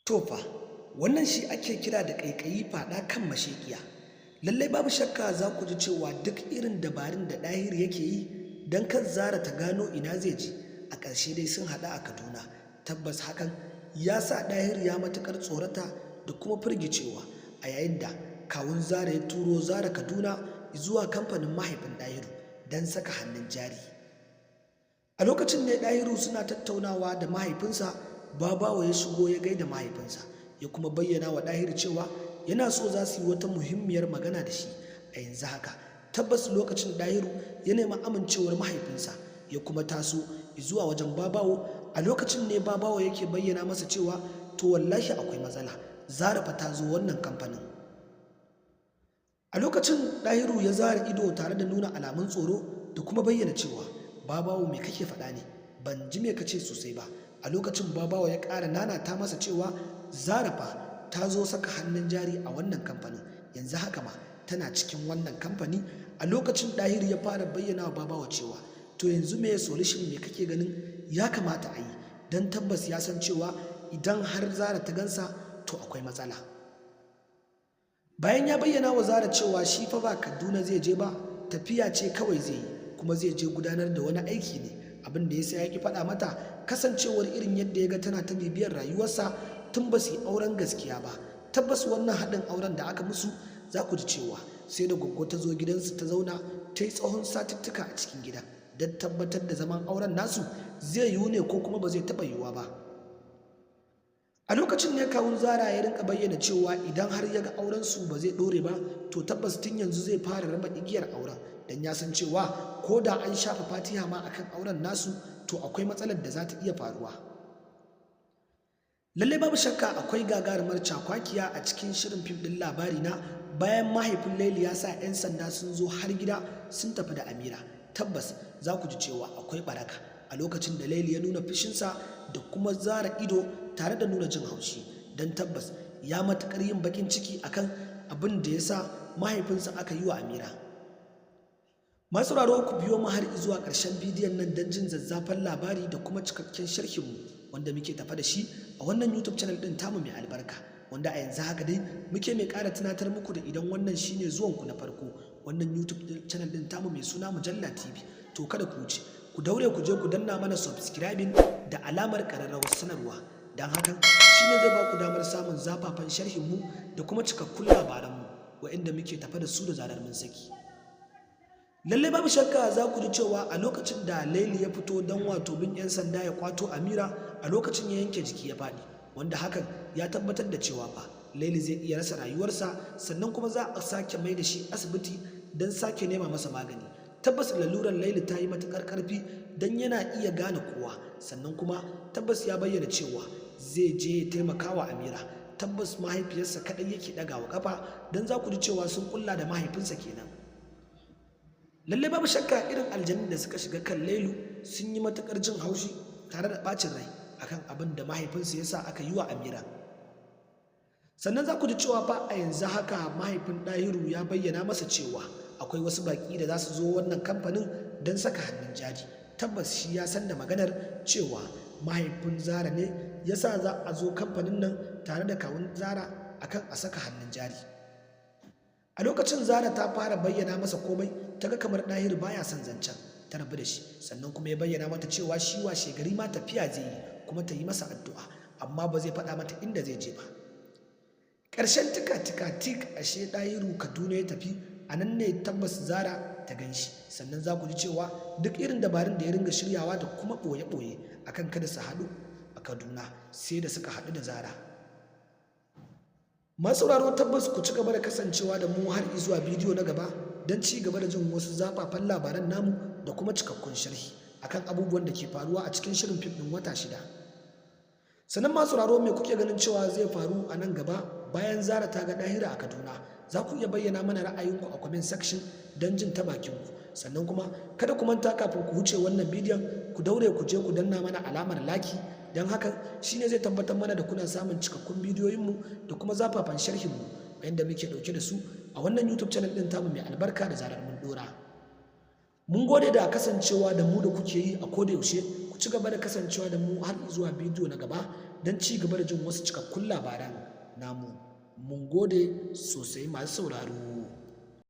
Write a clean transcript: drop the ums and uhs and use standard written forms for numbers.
To fa, wannan shi ake kira da ƙaiƙayi faɗa kan masheƙiya. Lallai babu shakka za ku ji cewa duk irin dabarun da Ɗahiru yake yi don kar Zara ta gano ina zai je, a ƙarshe dai sun haɗu a Kaduna. Tabbas hakan ya sa Ɗahiru ya matuƙar tsorata da kuma firgicewa a yayin da kawun Zara ya turo Zara Kaduna zuwa kamfanin mahaifin Ɗahiru don saka hannun jari. A lokacin ne Ɗahiru suna tattaunawa da mahaifinsa, Babawo ya shigo ya gaida mahaifinsa, ya kuma bayyana wa Ɗahiru cewa yana so za su yi wata muhimmiyar magana da shi a yanzu haka. Tabbas lokacin Ɗahiru ya nemi amincewar mahaifinsa, ya kuma taso zuwa wajen Babawo. A lokacin ne Babawo yake bayyana masa cewa to wallahi akwai matsala, Zara fa ta zo wannan kamfanin. A lokacin Ɗahiru ya zara ido tare da nuna alamun tsoro da kuma bayyana cewa, "Babawo, me kake faɗa ne? Ban ji me kace sosai ba." A lokacin Babawo ya ƙara nanata masa cewa Zara fa ta zo saka hannun jari a wannan kamfanin, yanzu haka ma tana cikin wannan kamfani. A lokacin Ɗahiru ya fara bayyana wa Babawo cewa to yanzu me solution, me kake ganin ya kamata a yi? Don tabbas ya san cewa idan har Zara ta gansa, to akwai matsala. Bayan ya bayyana wa Zara cewa shi fa ba Kaduna zai je ba, tafiya ce kawai zai yi, kuma zai je gudanar da wani aiki ne. Abin da ya sa ya ki faɗa mata, kasancewar irin yadda ya ga tana ta bibiyar rayuwarsa tun ba su yi auren gaskiya ba. Tabbas wannan haɗin auren da aka musu, za ku ji cewa sai da gwaggo ta zo gidansu ta zauna ta yi tsawon satuttuka a cikin gidan don tabbatar da zaman auren nasu zai yiwu ne ko kuma ba zai taɓa yiwuwa ba. A lokacin ne kawun Zara ya rinka bayyana cewa idan har ya ga aurensu ba zai ɗore ba, to tabbas tun yanzu zai fara raba igiyar auren, don ya san cewa ko da an shafa fatiha ma akan auren nasu, to akwai matsalar da za ta iya faruwa. Lallai babu shakka akwai gagarumar cakwakiya a cikin shirin fim ɗin Labari Na. Bayan mahaifin Laili ya sa 'yan sanda sun zo har gida sun tafi da Amira, tabbas za ku ji cewa akwai baraka a lokacin da Laili ya nuna fushinsa da kuma zara ido tare da nuna jin haushi, don tabbas ya matuƙar yin baƙin ciki akan abin da ya sa mahaifinsa aka yi wa Amira. Masu sauraro, ku biyo mu har zuwa ƙarshen bidiyon nan don jin zazzafan labari da kuma cikakken sharhinmu wanda muke tafa da shi a wannan YouTube channel ɗin tamu mai albarka, wanda a yanzu haka dai muke mai ƙara tunatar muku da idan wannan shine zuwanku na farko wannan YouTube channel ɗin tamu mai suna Mujalla TV, to kada ku wuce, ku daure ku je ku danna mana subscribing da alamar ƙararrawar sanarwa, don hakan shine zai ba ku damar samun zafafan sharhinmu da kuma cikakkun labaranmu waɗanda muke tafa da su da zarar mun saki. Lallai babu shakka za ku ji cewa a lokacin da Laili ya fito don wato bin 'yan sanda ya kwato Amira, a lokacin ya yanke jiki ya faɗi, wanda hakan ya tabbatar da cewa fa Laili zai iya rasa rayuwarsa, sannan kuma za a sake mai da shi asibiti don sake nema masa magani. Tabbas lalurar Laili ta yi matuƙar ƙarfi don yana iya gane kowa. Sannan kuma tabbas ya bayyana cewa zai je ya taimaka wa Amira. Tabbas mahaifiyarsa kaɗai yake ɗagawa ƙafa, don za ku ji cewa sun kulla da mahaifinsa kenan. Lallai babu shakka irin aljanun da suka shiga kan Lailu sun yi matuƙar jin haushi tare da ɓacin rai akan abin da mahaifinsa ya sa aka yi wa Amira. Sannan za ku ji cewa fa a yanzu haka mahaifin Ɗahiru ya bayyana masa cewa akwai wasu baƙi da za su zo wannan kamfanin don saka hannun jari. Tabbas shi ya san da maganar cewa mahaifin Zara ne ya sa za a zo kamfanin nan tare da kawun Zara akan a saka hannun jari. A lokacin Zara ta fara bayyana masa komai, ta ga kamar Ɗahiru baya son zancen, ta rabu da shi. Sannan kuma ya bayyana mata cewa shi washe gari ma tafiya zai yi, kuma ta yi masa addu'a, amma ba zai faɗa mata inda zai je ba. Ƙarshen tika tika tik, ashe Ɗahiru Kaduna ya tafi. A nan ne tabbas Zara ta gan shi. Sannan za ku ji cewa duk irin dabarun da ya ringa shiryawa da kuma ɓoye-ɓoye akan kada su haɗu a Kaduna, sai da suka haɗu da Zara. Masu sauraro, tabbas ku ci gaba da kasancewa da mu har zuwa bidiyo na gaba don ci gaba da jin wasu zafafan labaran namu da kuma cikakkun sharhi akan abubuwan da ke faruwa a cikin shirin fim ɗin Wata Shida. Sannan masu sauraro, me kuke ganin cewa zai faru a nan gaba bayan Zara ta ga Ɗahira a Kaduna? Za ku iya bayyana mana ra'ayinku a comment section don jin ta bakinku. Sannan kuma kada ku manta, kafin ku wuce wannan bidiyon, ku daure ku je ku danna mana alamar like, don hakan shine zai tabbatar mana da kuna samun cikakkun bidiyoyinmu da kuma zafafan sharhinmu wanda muke dauke da su a wannan YouTube channel din tamu mai albarka da zarar mun dora. Mun gode da kasancewa da mu da kuke yi a koda yaushe. Ku ci gaba da kasancewa da mu har zuwa bidiyo na gaba. don ci gaba da jin wasu cikakkun labaran namu. Mun gode sosai, masu sauraro.